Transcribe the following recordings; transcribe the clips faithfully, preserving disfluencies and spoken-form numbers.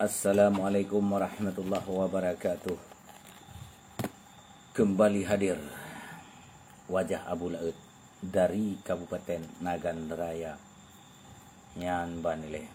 Assalamualaikum warahmatullahi wabarakatuh. Kembali hadir Wajah Abu Laôt dari Kabupaten Nagan Raya, nyan ban ilée.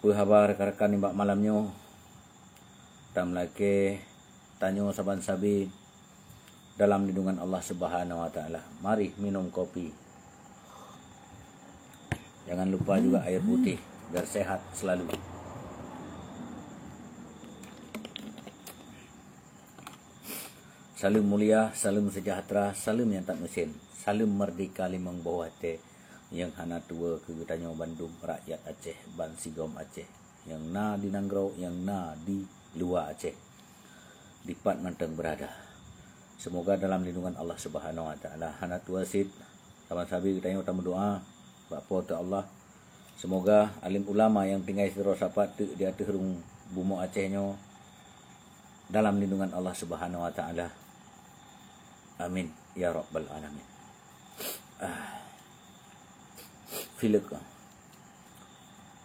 Peue haba rekan-rekan nibak malam nyoe? Tameulakée tanyoe saban sabe dalam lindungan Allah Subhanahu wa Taala. Mari minum kopi. Jangan lupa juga air putih, biar sehat selalu. Saleuem mulia, saleuem sejahtera, saleuem nyang that meusén, saleuem merdeka limong boh watée nyang hana tuwoe keu geutanyoe bandum rakyat Aceh, bansigom Aceh, nyang na di nanggroe, nyang na di luwa Aceh, dipat mantong beurada. Seumoga dalam lindungan Allah Subhanahu wa Taala. Hana tuwoe cit, saban sabe geutanyoe tameudoa bak Po teu Allah. Seumoga alim ulama nyang tinggai sidroe sapat teuk di ateueh rueng bumoe Aceh nyoe dalam lindungan Allah Subhanahu wa Taala. Amin ya rabbal alamin. Ah. Filek.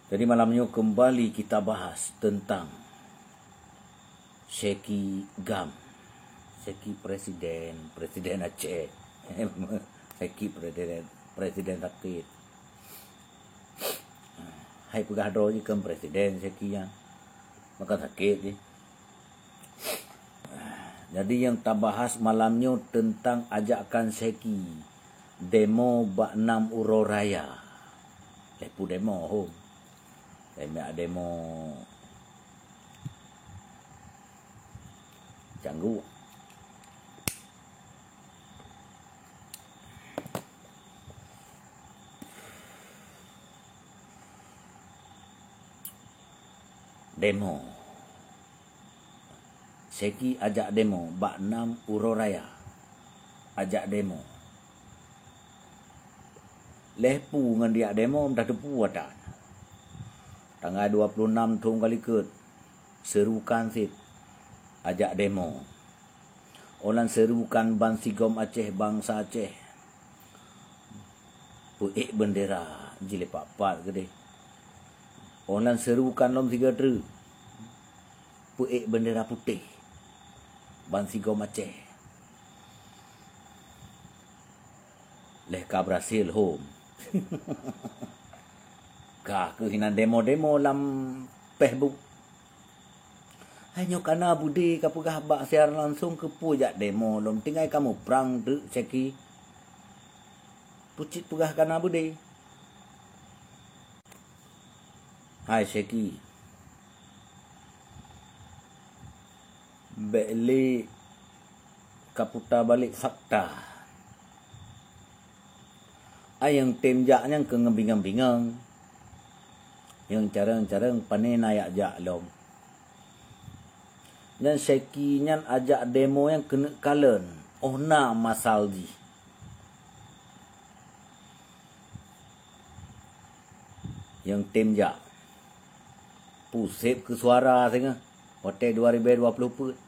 Jadi malam nyoe kembali kita bahas tentang Syeki gam. Syeki presiden, presiden Aceh. Syeki presiden, presiden sakét. Hai peugah droe jih kon presiden Syeki nyan. Maka sakét jih. Jadi nyang tabahas malam nyoe teuntang ajakan Syeki demo bak nam uroe raya. Lheuh peue demo ho? Lheuh miak demo Canggu. Demo. Syeki ajak demo bak nam uroe raya. Ajak demo. Lheuh peue ngon diak demo, meutateupeue ata. Tanggai dua puluh enam thon ka likot, seurukan cit ajak demo. Óh lheueh seurukan bansigom Aceh, bansa Aceh. Peuék bendera jih lé pat-pat keudeh. Óh lheueh seurukan lom sigoe treuk. Peuék bendera putéh. Bansigom Aceh. Lheueh ka berhasil hom. Ka keuh inan demo-demo lam Facebook. Hai nyoe kana beudé ka peugah bak siaran langsung, keupeue jak demo lom, tinggai kamoe prang treuk Syeki. Peue cit peugah kana beudé. Hai Syeki. Bék lé kaputa balek fakta. Ai nyang tem jak nyan keu ngon bingong-bingong. Nyang carong-carong pane na yak jak lom. Nyan Syeki nyan ajak demo nyang keuneuk kalon, óh na masal jih. Nyang tem jak. Puseb keu suara singoh watée dua ribée dua ploh peuet.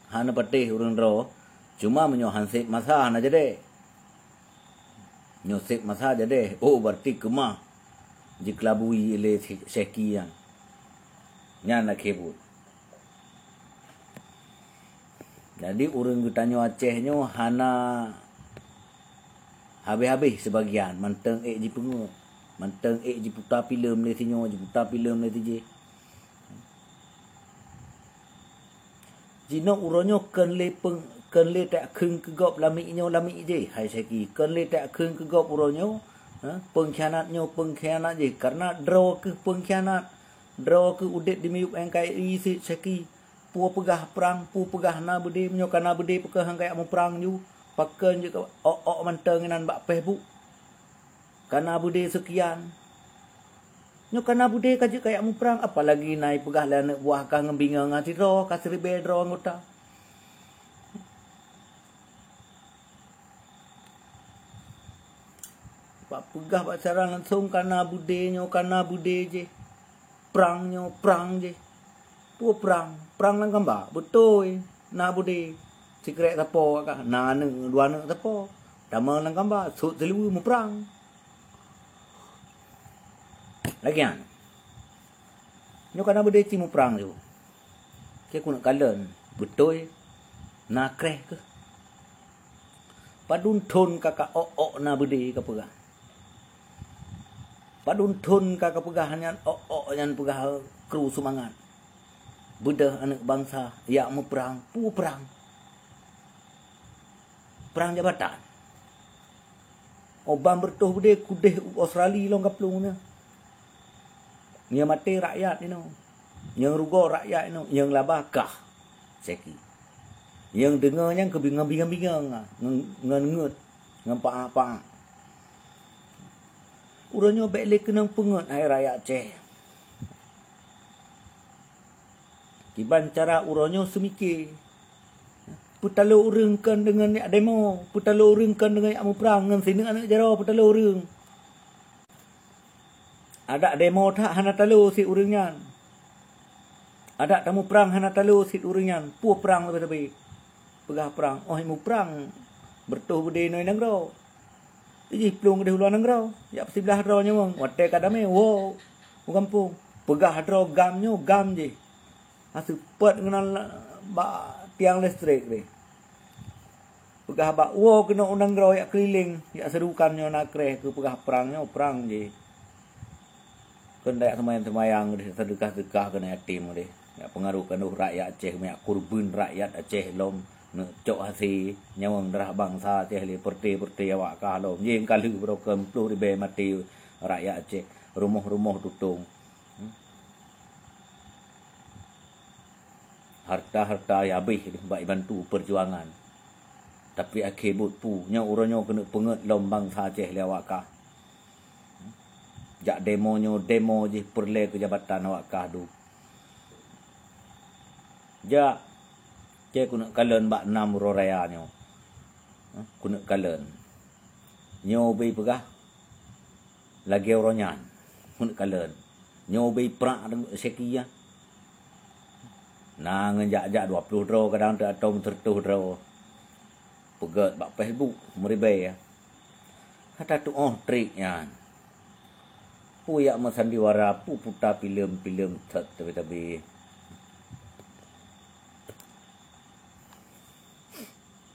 Hana patéh ureuëng droe, cuma meunyoe han seb masa hana jadeh. Nyoe seb masa jadeh, oh, berarti keumah jikelabui lé Syeki nyan. Nyan akhé buet. Jadi ureuëng geutanyoe Aceh nyoe hana habéh-habéh sibagian, mantong ék jipeungeut, mantong ék jiputa filem lé sinyoe, jiputa filem lé sijih. Jinoe uroe nyoe kon lé peng-, kon lé takheun keu gob lamiet nyoe lamiet jih, hai Syeki, kon lé takheun keu gob uroe nyoe, ha, pengkhianat nyoe pengkhianat jih, karena droe keuh pengkhianat, droe keuh udeb di miyueb N K R I cit Syeki. Peue peugah prang, peue peugah na beudé, meunyoe kana beudé pakon han kayak muprang ju, pakon jeuet ka ôk-ôk mantong inan bak Facebook. Kana beudé seukian. Nyoe kana beudé ka jeuet kayak muprang, apalagi na ipeugah lé aneuk buah kah ngon bingong sidroe, ka siribée droe anggota. Bak peugah bak siaran langsung kana beudé nyoe, kana beudé jih. Prang nyoe, prang jih. Peue prang? Prang lam gamba. Beutôi. Na beudé. Sikrek sapo kah? Na aneuk, dua aneuk sapo. Tamong lam gamba, sot siluweue muprang. Lagèe nyan. Nyoe ka na beudé cit muprang ju. Keu keuneuk kalon, beutôi na kreh keuh. Padum thon ka ka ôk-ôk na beudé ka peugah. Padum thon ka ka peugah nyan ôk-ôk nyan peugah kru seumangat. Beudôh aneuk bansa, jak muprang, peue prang? Prang jabatan. Óh ban beureutoh beudé kudeh u Australia lôn ka plueng nyoe. Nyang maté rakyat inoe. Nyang rugoe rakyat inoe. Nyang laba kah. Seki. Nyang deungoe nyan keu bingung-bingung, ngon, ngon ngeut, ngon paak-paak. Uroe nyoe bèk lé keunong peungeut hai rakyat Aceh. Kiban cara uroe nyoe seumike. Peutaloe ureuëng kon deungon jak demo, peutaloe ureuëng kon deungon jak muprang ngon sineuk aneuk jaroe peutaloe ureuëng. Adak demo that hana taloe sit ureuëng nyan. Adak tamuprang hana taloe sit ureuëng nyan. Peue prang leubeh-leubeh? Peugah prang, óh muprang beureutoh beudé inoe nanggroe. Jih plueng keudeh u luwa nanggroe, jak siblah droe nyawöng, watèe ka damé woe u gampông. Peugah droe GAM nyoe, GAM jih. Hana seupôt ngon bak tiang listrik deh. Peugah bak woe keunoe u nanggroe jak keulileng, jak seurukan nyoe na kreh keu peugah prang nyoe, prang jih. Keuneuk jak seumayang-seumayang deh, seudeukah-seudeukah keuneuk yatim deh. Jak peungaroh-ngaroh rakyat Aceh, jak kurban rakyat Aceh lom, neuk cok hase nyawöng darah bansa Aceh lé peureute-peureute awak kah lom. Jih ka lheueh barokon ploh ribèe maté rakyat Aceh, rumoh-rumoh tutong. Hmm. Harta-harta habéh bak jibantu peujuangan. Tapi akhé buet peue, nyoe uroe nyoe keuneuk peungeut lom bansa Aceh lé awak kah. Jak demo nyoe demo jih peureulèe keu jabatan awak kah dum. Jak, keu keuneuk kalon bak nam uroe raya nyoe. Keuneuk kalon. Nyoe ubé peugah lagèe uroe nyan. Keuneuk kalon. Nyoe ubé prak deungon seki nyan. Na ngon jak-jak dua ploh droe, kadang teuatong sireutoh droe. Peugöt bak Facebook meuribèe. Ka tatu'oh trik nyan. Peue jak meusandiwara, peue puta filem-filem that tabi-tabi.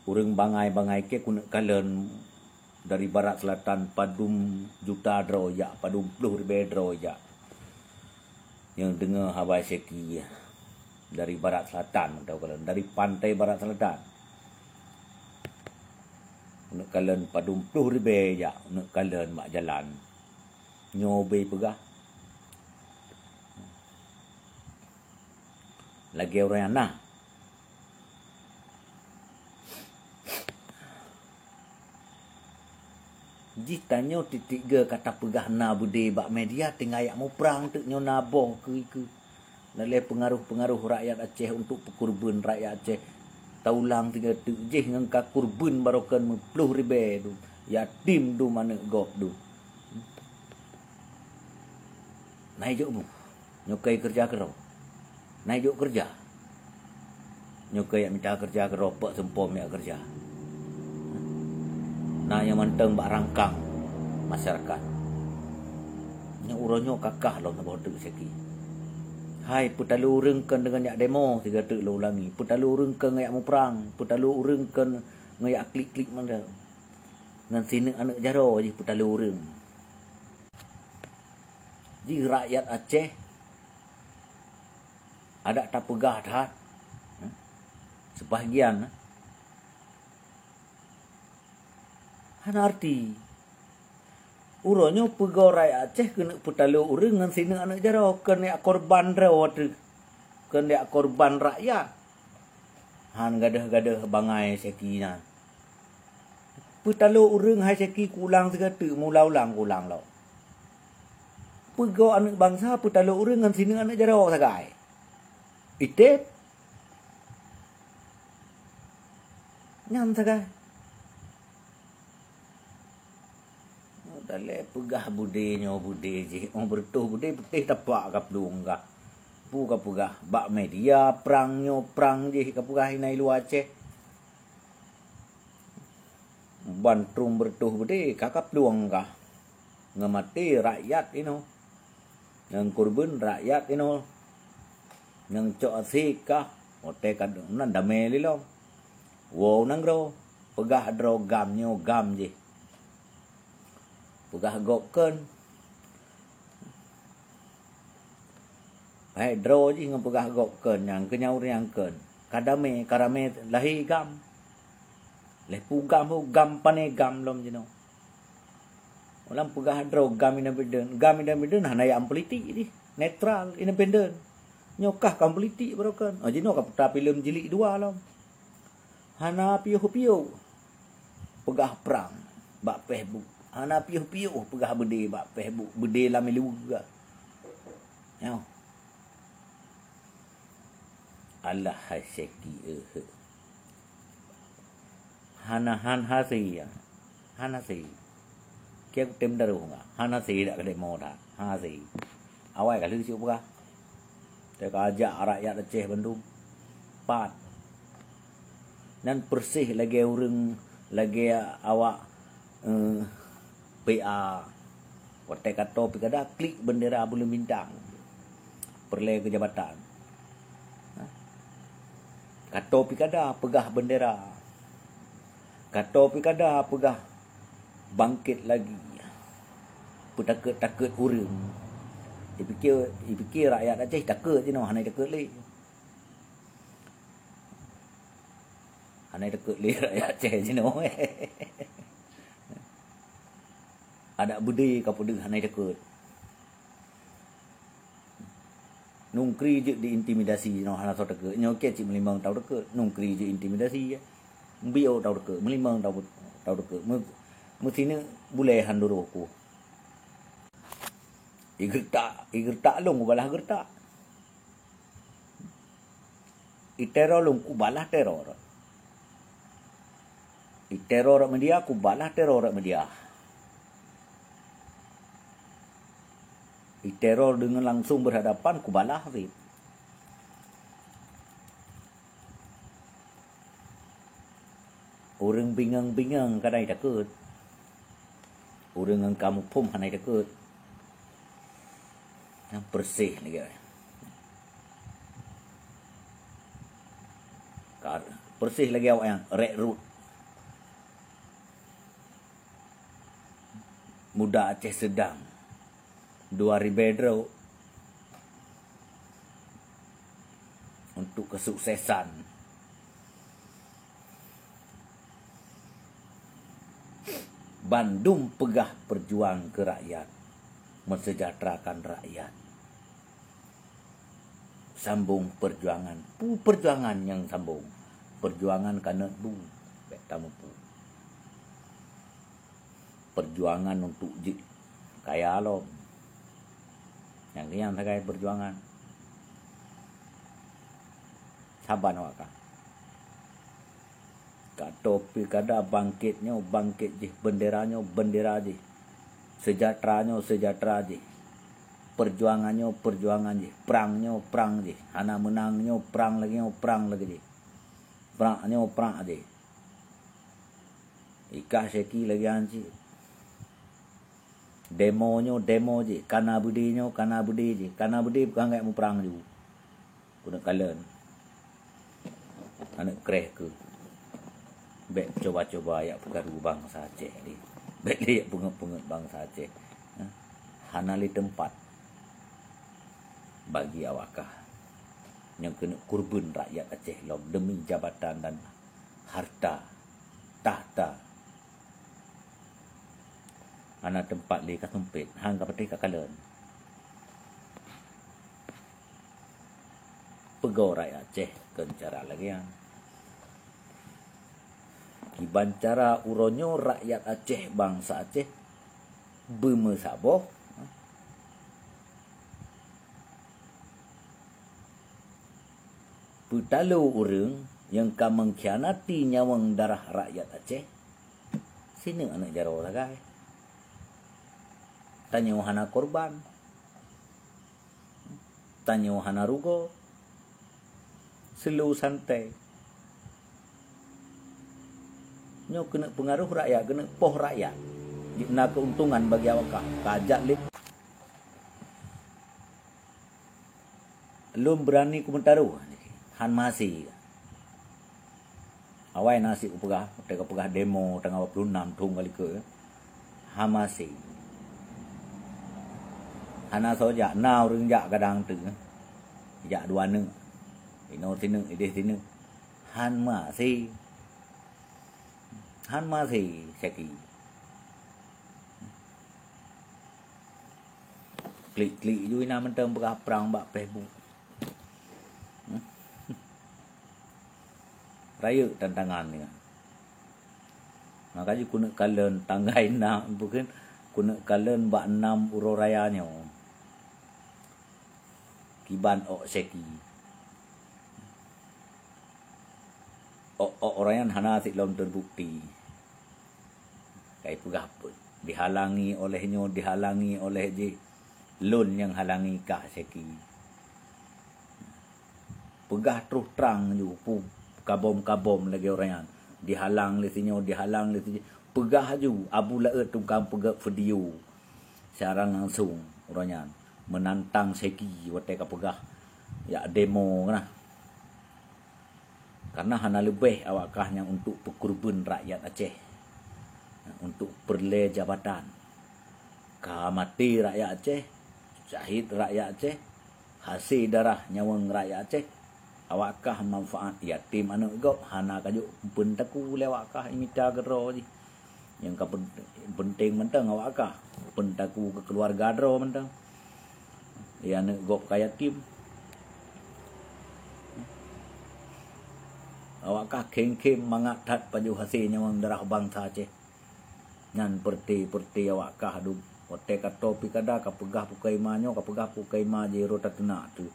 Ureuëng bangai-bangai keu keuneuk kalon dari barat selatan padum juta droe jak, padum ploh ribèe droe jak. Nyang deungoe haba seki dari barat selatan, tau kalon, dari pantai barat selatan. Keuneuk kalon padum ploh ribèe jak, keuneuk kalon bak jalan. Nyoe ubé peugah. Lagèe ureuëng nyan na. Jih tanyoe tieb-tieb geu ka tapeugah na beudé bak media, tinggai jak muprang teuk nyoe na boh keu-keu. Lalé peungaroh-peungaroh rakyat Aceh untuk peukurban rakyat Aceh. Taulang tiga teuk jih ngon ka kurban barokon meuploh ribèe dum, yatim dum aneuk gob dum. Na ijok bu. Nyoe keuh keureuja keudroe. Na ijok keureuja. Nyoe keuh jak mita keureuja keudroe, peuet seumpom jak keureuja. Na nyang mantong bak rangkang masyarakat. Nyoe uroe nyoe ka kah lom saboh teuk seki. Hai peutaloe ureuëng kon deungon jak demo, siga teuk lôn ulangi. Peutaloe ureuëng kon jak muprang, peutaloe ureuëng kon jak klik-klik mantong. Ngon sineuk aneuk jaroe jih peutaloe ureuëng. Jih rakyat Aceh adak tapeugah that, eh, sebahagian, eh, hana arti. Uroe nyoe peugoe rakyat Aceh keuneuk peutaloe ureuëng ngon sineuk aneuk jaroe, kon jak korban droe teuh, kon jak korban rakyat. Han gadôh-gadôh bangai seki nyan. Peutaloe ureuëng hai seki kulang siga teuk, meuulang-ulang kulang lom. Peugoe aneuk bansa peutaloe ureuëng ngon sineuk aneuk jaroe sagai. Item. Nyan sagai. Dalé peugah beudé nyoe beudé jih, óh beureutoh beudé putéh tapak ka plueng gah. Peue ka peugah bak media, prang nyoe prang jih ka peugah inan i luwa Aceh. Ban trôh beureutoh beudé ka ka plueng gah. Ngon maté rakyat inoe. Nyang kurban rakyat inoe. Nyang cok asé kah, watée ka nan damé lé lom. Woe u nanggroe, peugah droe GAM nyoe GAM jih. Peugah gob kheun. Hai droe jih ngon peugah gob kheun, nyang keu nyan ureuëng nyang kheun. Ka damé, ka ramé lahé GAM. Lheueh peue GAM ho, GAM pané GAM lom jinoe. Ulang peugah droe GAM independen. GAM independen hana nyang politik jih. Netral, independen. Nyoe kah kon politik baroe kon. Oh, jinoe ka puta filem jilid dua lom. Hana piôh-piôh peugah prang bak Facebook. Hana piôh-piôh peugah beudé bak Facebook. Beudé lam ileue. Nyoe. Alah hai Syeki, eh. Hana, han hase ya. Hana se. Kieu kutem daroh nga. Hana se dak kadek mo dak. Hase. Awai ka lheueh cuk peugah. Teuka ajak rakyat Aceh bandum. Pat. Nan persis lagée ureuëng, lagée awak, eh, P A. Watée kato pilkada, klik bendera buleuen bintang. Peureulée keu jabatan. Kato pilkada, peugah bendera. Kato pilkada, peugah bangkét lagi. Peutakot-takot ureuëng. Ipike, ipike rakyat Aceh takot jinoe, hana takot lé. Hana takot lé rakyat Aceh jinoe. Adak beudé ka peudeuh hana takot. Nungkri jeuet diintimidasi jinoe hana soe takot. Nyoe keu cit meulimong tau takot. Nungkri jeuet intimidasi. Mbiôk tau takot, meulimong tau, tau takot. Meu-, meusineuk bulée han duroh ku. Igeurtak, igeurtak lôn kubalah geurtak. Itero lôn kubalah tero. Itero rot media kubalah tero rot media. Itero deungon langsung berhadapan kubalah cit. Ureuëng bingung-bingung kadang takot. Ureuëng nyang ka muphom hana takot. Nyang persis lagée. Ka, persis lagée awak nyang rekrut. Muda Aceh Sedang. Dua ribée droe untuk kesuksesan. Bandum peugah perjuang keu rakyat, meuseujahterahkan rakyat. Sambong perjuangan. Peue perjuangan nyang sambong? Perjuangan ka neuk bu, bék tamupu. Perjuangan untuk jeuet kaya lom. Nyang keunyan sagai perjuangan. Saban awak ka. Ka topi kada bangkét nyoe, bangkét jih, bendera nyoe, bendera jih. Sejahtera nyoe, sejahtera jih. Perjuangan nyoe, perjuangan jih. Prang nyoe, prang jih. Hana meunang nyoe, prang lagée nyoe, prang lagée jih. Prak nyoe, prak jih. Ikah Syeki lagée nyan cit. Demo nyoe, demo jih. Kana beudé nyoe, kana beudé jih. Kana beudé bukan gét muprang ju. Keuneuk kalon. Aneuk kreh keuh. Bék cuba-cuba yak peukaru bansa Aceh deh. Bék lé yak peungeut-peungeut bansa Aceh. Hah? Hana lé teumpat bagi awak kah nyang keuneuk kurban rakyat Aceh lom demi jabatan dan harta tahta. Hana teumpat lé ka seumpét, han ka patéh ka kalon. Peugoe rakyat Aceh keu cara lagée nyan. Kiban cara uroe nyoe rakyat Aceh, bansa Aceh beumeusaboh, peutalo ureuëng nyang ka mengkhianati nyawöng darah rakyat Aceh, sineuk aneuk jaroe sagai. Tanyoe hana korban. Tanyoe hana rugoe. Slow santai. Nyoe keuneuk peungaroh rakyat, keuneuk poh rakyat. Jeuet na keuntungan bagi awak kah. Ka jak lé. Lôn beurani kumeutaroh, han meuhase. Awai na sit kupeugah, watée kupeugah demo tanggai dua puluh enam thôn ka likot, han meuhase. Hana soe jak, na ureuëng jak kadang teuk. Jak dua neuk. Inoe sineuk, ideh sineuk. Han meuhase. Han meuhase, Syaki. Klik-klik ju inan mantong peugah prang bak Facebook. Rayeuk tantangan nyan. Maka jih keuneuk kalon tanggai na, bukan, keuneuk kalon bak nam uroe raya nyoe. Kiban ôk Syaki. Ôk-ôk ureuëng nyan hana sit lom teubukti. Kai peugah pun, dihalangi oleh nyoe, dihalangi oleh jih. Lôn nyang halangi kah Syaki. Peugah troh trang ju, pu-, kabom-kabom lagée ureuëng nyan. Dihalang lé sinyoe, dihalang lé sinyoe. Peugah ju, Abu Laôt tukang peugét video. Siaran langsung ureuëng nyan. Meunantang Syaki watée ka peugah, jak demo keunan. Karena hana leubeh awak kah nyang untuk peukeureubeuen rakyat Aceh, untuk peureulée jabatan. Ka maté rakyat Aceh, syahid rakyat Aceh, hase darah nyawöng rakyat Aceh, awak kah manfaat yatim aneuëk gob hana ka jok peuntaku lé awak kah imita keudroe jih. Nyang ka pen-, penting mantong awak kah, peuntaku keu keuluwarga droe mantong. Ya aneuëk gob ka yatim. Awak kah khém-khém mangat that pajoh hase nyawöng darah bansa Aceh. Nyan peureuté-peureuté awak kah dum. Watée ka toe pilkada ka peugah pukon ma nyoe, ka peugah pukon ma jih rot tateunak tu.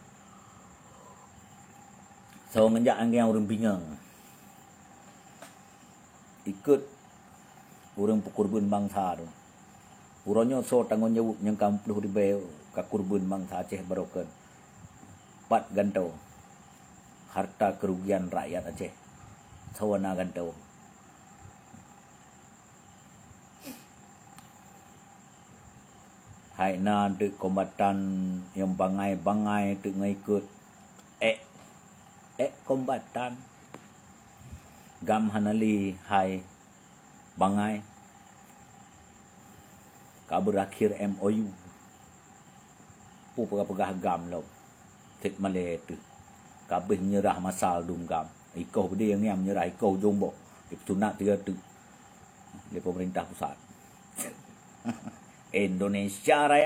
Soe ngeujak anggiang ureuëng bingung. Ikot ureuëng peukeureubeuen bansa tu. Uroe nyoe soe tanggong jaweueb nyang ka ploh ribée ka keureubeuen bansa Aceh barokon? Pat gantoe harta keurugian rakyat Aceh? Soe na gantoe? Hai na teuk kombatan nyang bangai-bangai teuk ngon ikot. Ék, ék kombatan. GAM hana lé hai bangai. Ka beurakhir M O U. Peue peugah-peugah GAM lom. Cit malée teuh. Ka abéh meunyeurah masa ladôm GAM. Ikoh beudé nyang meunyeurah ikoh ujong boh. Ipeusunat tiga teuk lé pemerintah pusat. Indonesia Raya.